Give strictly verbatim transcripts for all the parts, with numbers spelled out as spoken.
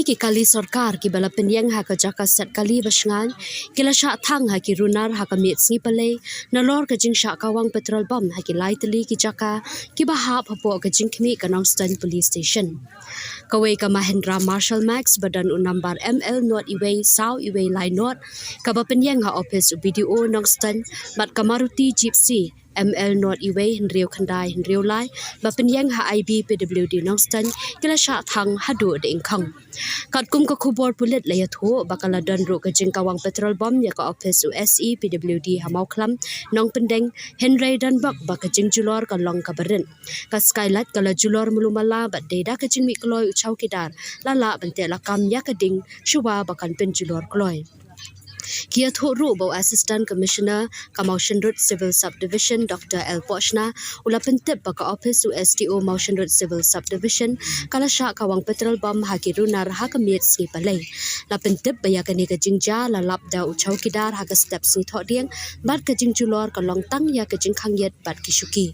Ki kali sorkar kiba la pynïeng ha ka jaka set kali ba shngaiñ ki la shah thang ha ki runar ha ka miet sngi Palei nalor ka jingshah kawang petrol bomb ha ki lai tylli ki jaka kiba hap hapoh ka jingkhmih ka Nongstoiñ Police Station. Kawei ka Mahindra Marshal Max ba don u nambar M L nod iwei saw iwei lai nod, kaba pynïeng ha ophis u B D O Nongstoiñ, bad ka Maruti Gypsy M L nod iwei hynriew khyndai hynriew lai ba pynïeng ha I B P W D Nongstoiñ ki la shah thang haduh da ingkhong. Katkum ka khubor pulit la ïathuh ba ka la don ruh ka jingkawang petrol bomb ïa ka ophis u S E P W D ha Mawkhlam Nongpyndeng, hynrei don bok ba ka jingjulor ka long kaba rit. Ka skylight ka la julor malu mala bad dei da ka jingmih kloi u chowkidar la lah ban teh lakam ïa ka ding shuwa ba kan pynjulor kloi. Ki ïathuh ruh ba u Assistant Commissioner ka Mawshynrut Civil Subdivision, Doctor L Pohshna, u la pyntip ba ka ophis u S D O Mawshynrut Civil Subdivision ka la shah kawang petrol bomb ha ki runar ha ka miet sngi Palei. La pyntip ba ïa kane ka jingjia la lap da u chowkidar ha ka step sngi Thohdieng, bad ka jingjulor ka long tang ïa ka jingkhang ïit bad ki shuki.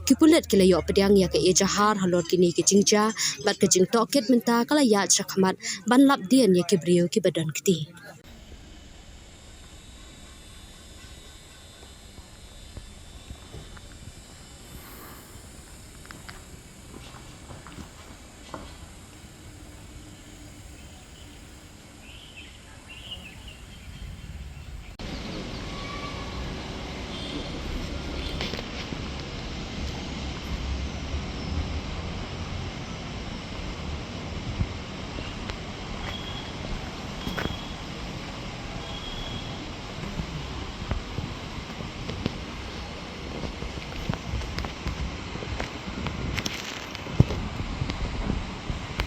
Ki pulit ki la ïoh pdiang ïa ka ejahar halor kine ki jingjia, bad ka jingtohkit mynta ka la ïaid shakhmat ban lap dien ïa ki briew kiba don kti.